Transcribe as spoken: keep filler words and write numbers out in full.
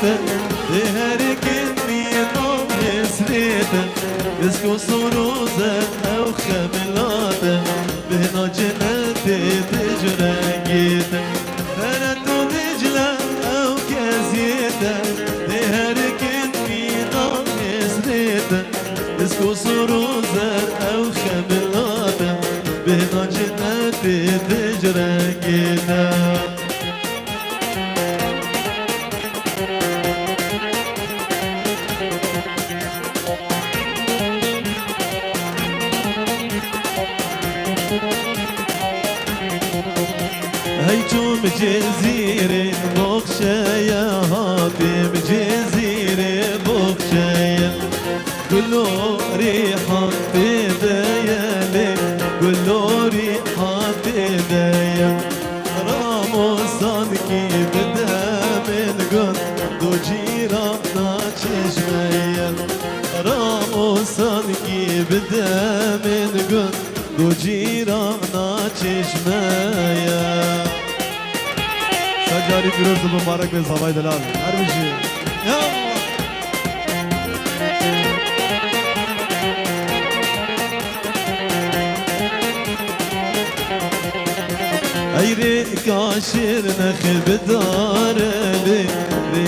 Dê herkin mîna hesrêt e, disko soroz e ew xemilate, bêhna cenetê tê ji rengê te. Feret û Dicle ew keziyê te, dê herkin mîna hesrêt e, disko soroz e ew xemilate, bêhna cenetê tê ji rengê te. Hey çûm Cezîrê boxçeye, hatîm Cezîrê boxçeye. Gulorî hatê de ye lê, gulorî hatê de ye. Ramo sankî bi demên gund, do cîrana çeşme ye. Ramo sankî bi demên gund, do cîrana çeşme ye. Secarî pîroz û mibarek be zavay delal. Her bijî. Ya Allah. Ey rêka şêrnex bidare lê, rê